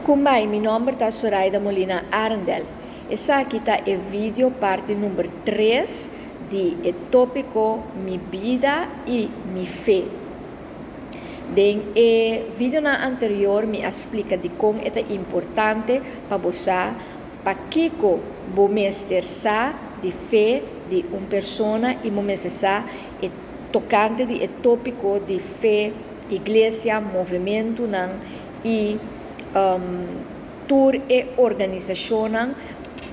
Kumbai, mi nomber ta Soraida Molina Arendel. Esaki ta e video parti number 3 di e tópiko Mi bida i mi fe. Den e videonan anterior mi a splika dikon e ta importante pa bo sa pakiko bo mester sa di fe di un persona i bo mester sa e tokante di e tópiko di fe, iglesia, movementunan i tur e organisashonnan,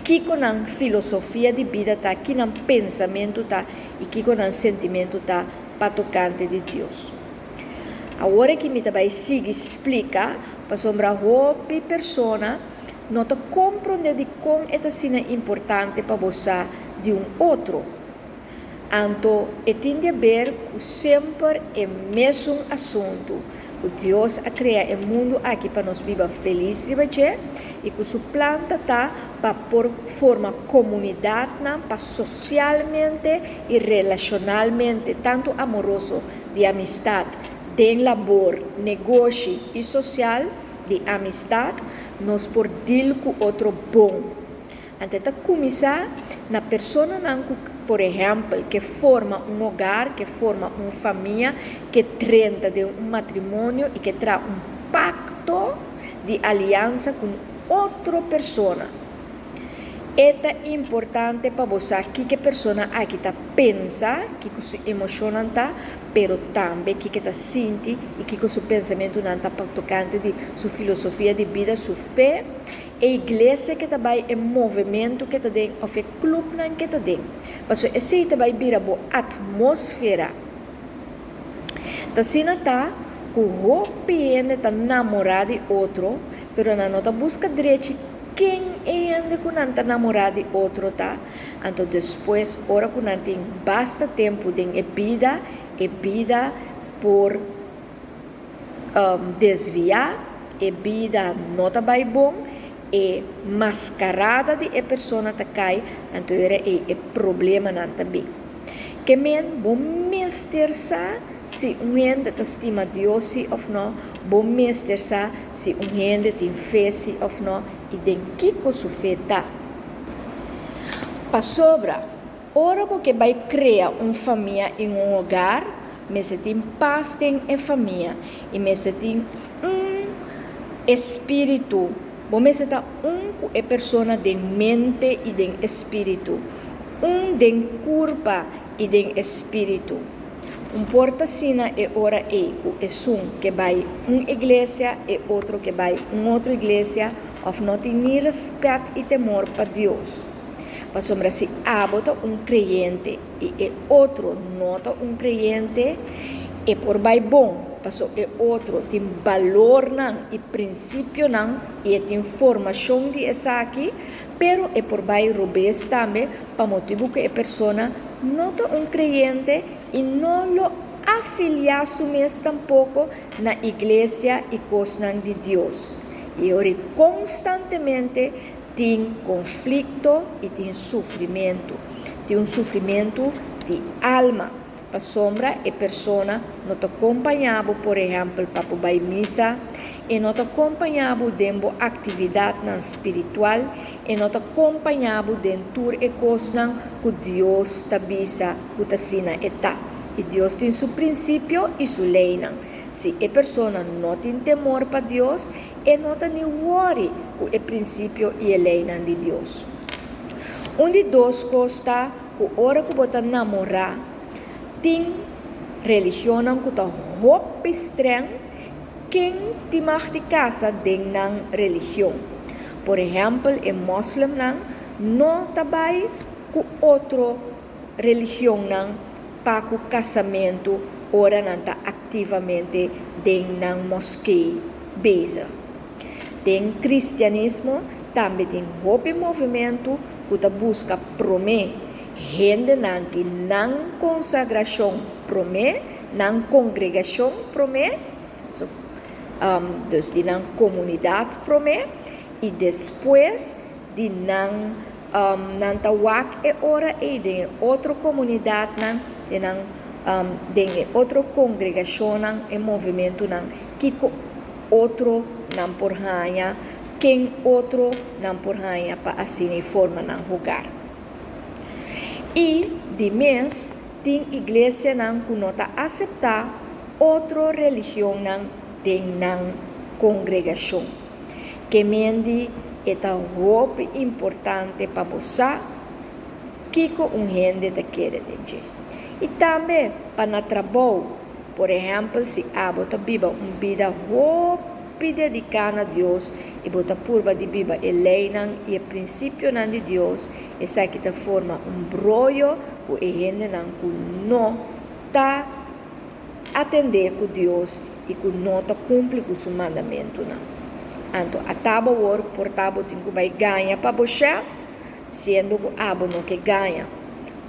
kiko nan filosofia di bida ta, ki nan pensamentu ta i kiko nan sentimentu ta pa tokante di Dios. Awor aki mi ta bai sigui splika pasobra hopi persona no ta komprondé dikon e ta asina importante pa bo sa di un otro. Anto e tin di haber ku semper e mesun asuntu, ku Dios a krea e mundu aki pa nos biba felis riba dje i ku su plan ta ta pa por forma komunidatnan pa sosialmente i relashonalmente, tantu amoroso, di amistat, den labor, negoshi i sosial, di amistat, nos por dil ku otro bon. Anto e ta kuminsá na personanan ku, por ehèmpel, ke forma un hogar, ke forma un famia, ke drenta den un matrimonio i ke traha un pakto di aliansa ku un otro persona. E ta importante pa bo sa kiko e persona aki ta pensa, kiko su emoshonnan ta, pero tambe kiko e ta sinti i kiko su pensamentunan ta pa tokante di su filosofia di bida, su fe. E iglesia ke ta bai, e movementu ke ta den òf e klupnan ke ta den. Pasobra esei ta bai bira bo atmósfera. Ta asina ta ku hopi hende ta namorá di otro, pero nan no ta buska drechi ken e hende ku nan ta namorá di otro ta. Anto despues ora ku nan tin basta tempu den e bida, e bida por. Desviá, e bida no ta bai bon, e maskarada di e persona ta kai, anto era ei e problemanan ta bin. Ke men bo mester sa si un hende ta stima Dios si òf nò, bo mester sa si un hende tin fe si òf nò i den kiko su fe ta. Pasobra Ora bo ke bai krea un famia i un hogar, mester tin pas den e famia i mester tin un espíritu. Bo mester ta un ku e persona den mente i den espíritu, un den kurpa i den espíritu. Un por ta asina e ora ei ku esun ke bai un iglesia, e otro ke bai un otro iglesia òf no tin ni rèspèt i temor pa Dios. Pasobra si abo ta un kreyente i e otro no ta un kreyente, e por bai bon, paso e otro tin balornan i prinsipionan i e tin formashon di esaki, pero e por bai robes tambe pa motibu ku e persona no ta un kreyente i no lo afiliá su mes tampoko na iglesia i kosnan di Dios. I ora konstantemente Tin konflikto i tin sufrimentu. Tin un sufrimentu di alma, pasobra e persona no ta kompañá bo, por ehèmpel, pa bo bai misa, e no ta kompañá bo den bo aktividatnan spiritual, e no ta kompañá bo den tur e kosnan ku Dios ta bisa ku ta asina e ta. I Dios tin su prinsipio i su leinan. Si e persona no tin temor pa Dios, E no ta ni wòri ku e prinsipio i e leinan di Dios. Un di dos kos ta ku ora ku bo ta namorá, tin religionnan ku ta hopi strèng ken tin mag di kasa den nan religion. Por ehèmpel, e mòslemnan no ta bai ku otro religionnan pa ku kasamentu ora nan ta aktivamente den nan moskee bezig. Den kristianismo tambe tin hopi movimentu ku ta buska promé hendenan di nan konsagrashon promé, nan kongregashon promé, dus di nan komunidat promé, i despues di nan nan ta wak e ora ei den e otro komunidatnan, den nan den e otro kongregashonnan, e movimentunan, kiko otro nan por haña ken otro nan por haña pa asina i forma nan hogar. I di mes tin iglesianan ku no ta aseptá otro religionnan den nan kongregashon. Ke mendi e ta hopi importante pa bo sa kiko un hende ta kere den dje. I tambe pa na trabou, por ehèmpel si abo ta biba un bida hopi dediká na Dios i bo ta purba di biba e leinan i e prinsipionan di Dios, esaki ta forma un broyo ku e hendenan ku no ta atendé ku Dios i ku no ta kumpli ku su mandamentunan. Anto ata bo awor por ta bo tin ku bai gaña pa bo shèf, siendo ku abo no ke gaña.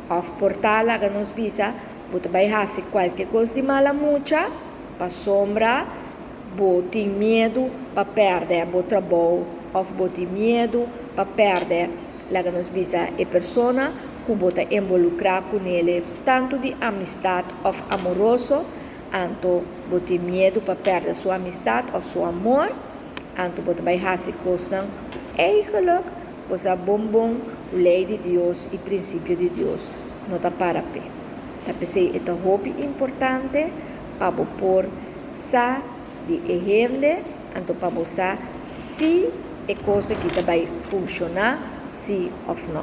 Òf por ta laga nos bisa bo ta bai hasi kualke kos di mala mucha pasobra bo tin miedu pa pèrdè bo trabou òf bo tin miedu pa pèrdè laga nos bisa e persona ku bo ta involukrá kunele tantu di amistat òf amoroso, anto bo tin miedu pa pèrdè su amistat òf su amor, anto bo ta bai hasi kosnan ku eigenlik bo sa bon bon ku lei di Dios i prinsipio di Dios no ta para p'e. Ta p'esei e ta hopi importante pa bo por sa di e hende, anto pa bo sa si e kos aki ta bai funshoná, si òf nò.